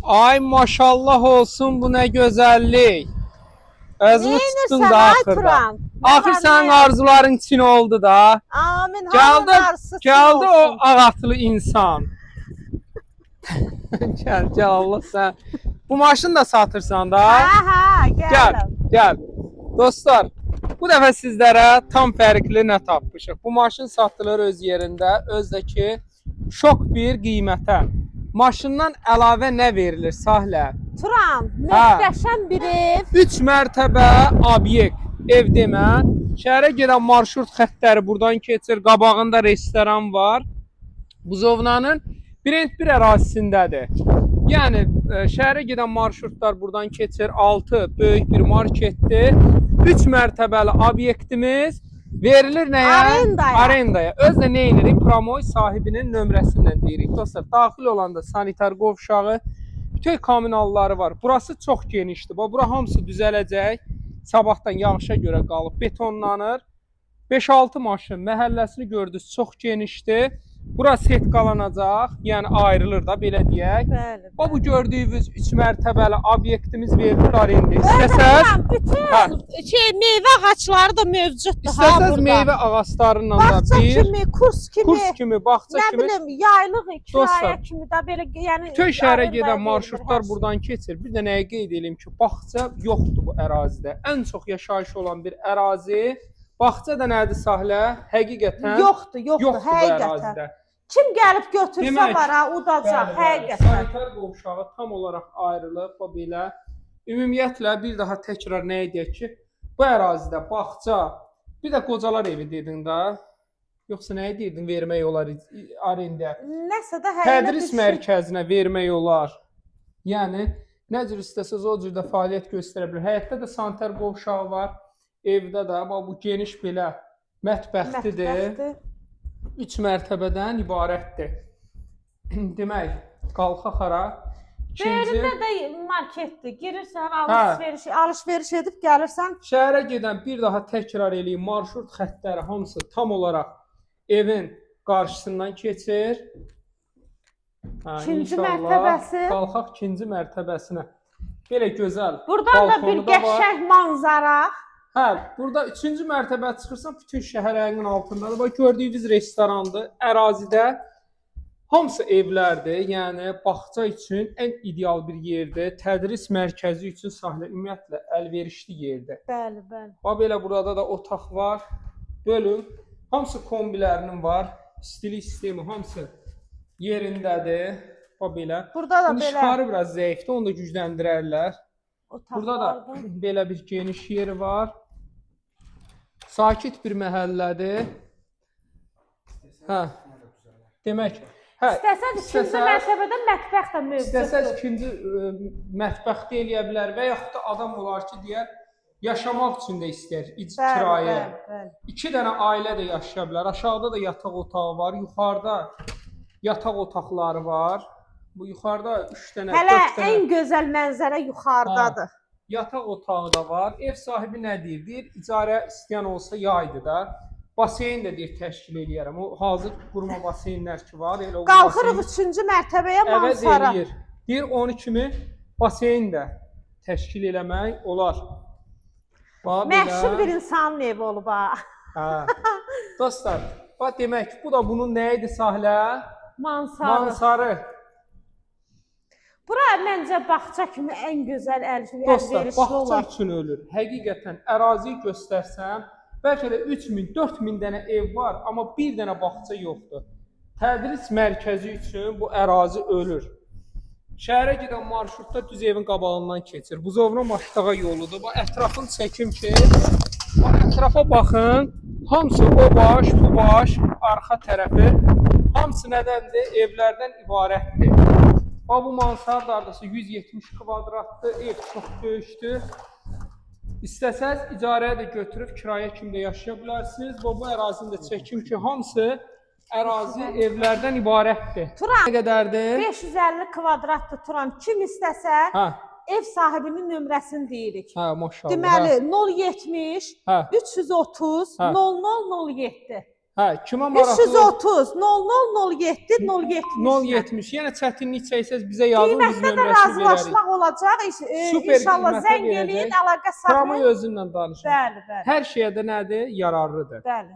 Ay maşallah olsun, bu nə gözəllik. Özünü tutdun Neynirsən da ay axırda. Turan? Nə Axır var, sənin nə yox? arzuların için oldu da. Amin. Gəldi, Hamının arzusu üçün gəldi o olsun. ağatlı insan. Gəl, gəl Allah sən. Bu maşını da satırsan da. Hə, hə, Gəl, gəlirəm. gəl. Dostlar, bu dəfə sizlərə tam fərqli nə tapmışıq. Bu maşın satılır öz yerində, özdə ki şok bir qiymətə. Maşından əlavə nə verilir Sahlə? Turan, Hə. möhtəşəm bir ev. 3 mərtəbə obyekt, ev demə. Şəhərə gedən marşrut xəttləri burdan keçir. Qabağında restoran var. Buzovnanın Brent 1 ərazisindədir. Yəni şəhərə gedən marşrutlar burdan keçir. 6 böyük bir marketdir. 3 mərtəbəli obyektimiz verilir nəyə? Arendaya. Arendaya. Özdə nə edirik? Promoy sahibinin nömrəsindən deyirik. Dostlar, daxil olanda sanitar qovşağı, bütün kommunalları var. Burası çox genişdir. Bax, bura hamısı düzələcək. Sabahdan yağışa görə qalıb betonlanır. 5-6 maşın məhəlləsini gördünüz, çox genişdir. Bura setkalanacaq, yəni ayrılır da belə deyək. Bəli. Bax bu gördüyünüz 3 mərtəbəli obyektimiz verilir arendaya. İstəsəz, Turan, bütün Hə. şey meyvə ağacları da mövcuddur ha istəsəz burada. meyvə ağaclarından da Bağça bir kimi, kurs kimi, kurs kimi, bağça nə kimi bilim, yaylıq kirayə Dostlar, kimi də belə yəni bütün şəhərə arendaya gedən verilir marşrutlar hər şey. burdan keçir. Bir də nəyə qeyd eləyim ki, bağça yoxdur bu ərazidə. Ən çox yaşayış olan bir ərazi. Bağça da nədir Sahlə? Həqiqətən Yoxdur, yoxdur, yoxdur bu həqiqətən. ərazidə. Kim gəlib götürsə Demək, var ha, udacaq, Bəli, bəli. həqiqətən. Sanitar qovşağı tam olaraq ayrılıb, bax belə. Ümumiyyətlə bir daha təkrar nə deyək ki, bu ərazidə bağça, bir də qocalar evi dedin də. Yoxsa nəyi deyirdin vermək olar arendaya? Nəsə də həqiqətən Tədris mərkəzinə vermək olar. Yəni nə cür istəsəz o cür də fəaliyyət göstərə bilər. Həyətdə də sanitar qovşağı var. Evdə də bax bu geniş belə mətbəxtidir. Mətbəxdir. 3 mərtəbədən ibarətdir. Demək, qalxaq hara? İkinci Böyründə də marketdir. Girirsən, Hə. alış-veriş, alış-veriş edib gəlirsən. şəhərə gedən bir daha təkrar eləyim, marşrut xəttləri hamısı tam olaraq evin qarşısından keçir. Hə, İkinci inşallah mərtəbəsi. Qalxaq ikinci mərtəbəsinə. Belə gözəl Burdan da bir balkonu da var. qəşəng manzara. Hə, burada üçüncü mərtəbə çıxırsan, bütün şəhər əyinin altındadır. Bax gördüyünüz restorandır. Ərazidə hamısı evlərdir. Yəni bağça üçün ən ideal bir yerdir. Tədris mərkəzi üçün sahlə ümumiyyətlə əlverişli yerdir. Bəli, bəli. Bax belə burada da otaq var. Bölüm. Hamısı kombilərinin var. İstilik sistemi hamısı yerindədir. Bax belə. Burada da İndi belə işıqları biraz zəifdir, onu da gücləndirərlər. otaq Burada da vardı. belə bir geniş yeri var. Sakit bir məhəllədir. Hə. Demək, hə, İstəsən ikinci istəsəz- mərtəbədə mətbəx də İstəsəz mövcuddur. ikinci mətbəxdə eləyə bilər və yaxud da adam olar ki, deyər yaşamaq üçün də istəyər Bəli, kirayə. bəli, bəli. İki dənə ailə də yaşaya bilər. Aşağıda da yataq otağı var, yuxarıda yataq otaqları var. Bu yuxarıda 3 dənə, Hələ 4 dənə ən gözəl mənzərə yuxarıdadır. yataq otağı da var. Ev sahibi nə deyir? Deyir, icarə istəyən olsa yaydı da. Baseyn də deyir təşkil eləyərəm. O hazır qurma baseynlər ki var, elə o Qalxırıq baseyn üçüncü mərtəbəyə əvəz mansara. eləyir. Deyir 12 kimi baseyn də təşkil eləmək olar. Bax belə. Məşhur bir insanın evi olub ha. Hə. Dostlar, bax demək, bu da bunun nə idi Sahlə? Mansarı. Mansarı. Bura məncə bağça kimi ən gözəl Dostlar, əlverişli bağça olar. üçün ölür. Həqiqətən ərazi göstərsəm, bəlkə də 3000, 4000 dənə ev var, amma bir dənə bağça yoxdur. Tədris mərkəzi üçün bu ərazi ölür. Şəhərə gedən marşrutda düz evin qabağından keçir. Buzovna Maştağa yoludur. Bax ətrafını çəkim ki, bax ətrafa baxın. Hamısı o baş, bu baş, arxa tərəfi. Hamısı nədəndir? Evlərdən ibarətdir. Bax bu mansard hardasa 170 kvadratdır. Ev çox böyükdür. İstəsəz icarəyə də götürüb kirayə kimi də yaşaya bilərsiniz. Bax bu ərazini də çəkim ki, hamısı ərazi evlərdən ibarətdir. Turan. Nə qədərdir? 550 kvadratdır Turan. Kim istəsə Hə, ev sahibinin nömrəsini deyirik. hə, maşallah. Deməli 070 hə, 330 Hə. 0007. Hə, kimə maraqlı 330 00 07 070. 070. Yəni çətinlik çəksəz bizə yazın, biz Qiymətdə də nömrəsini verərik. razılaşmaq olacaq. Super İnşallah qiymətə zəng verəcək. eləyin, əlaqə Pramı saxlayın. özünlə danışın. Bəli, bəli. Hər şeyə də nədir? Yararlıdır. Bəli.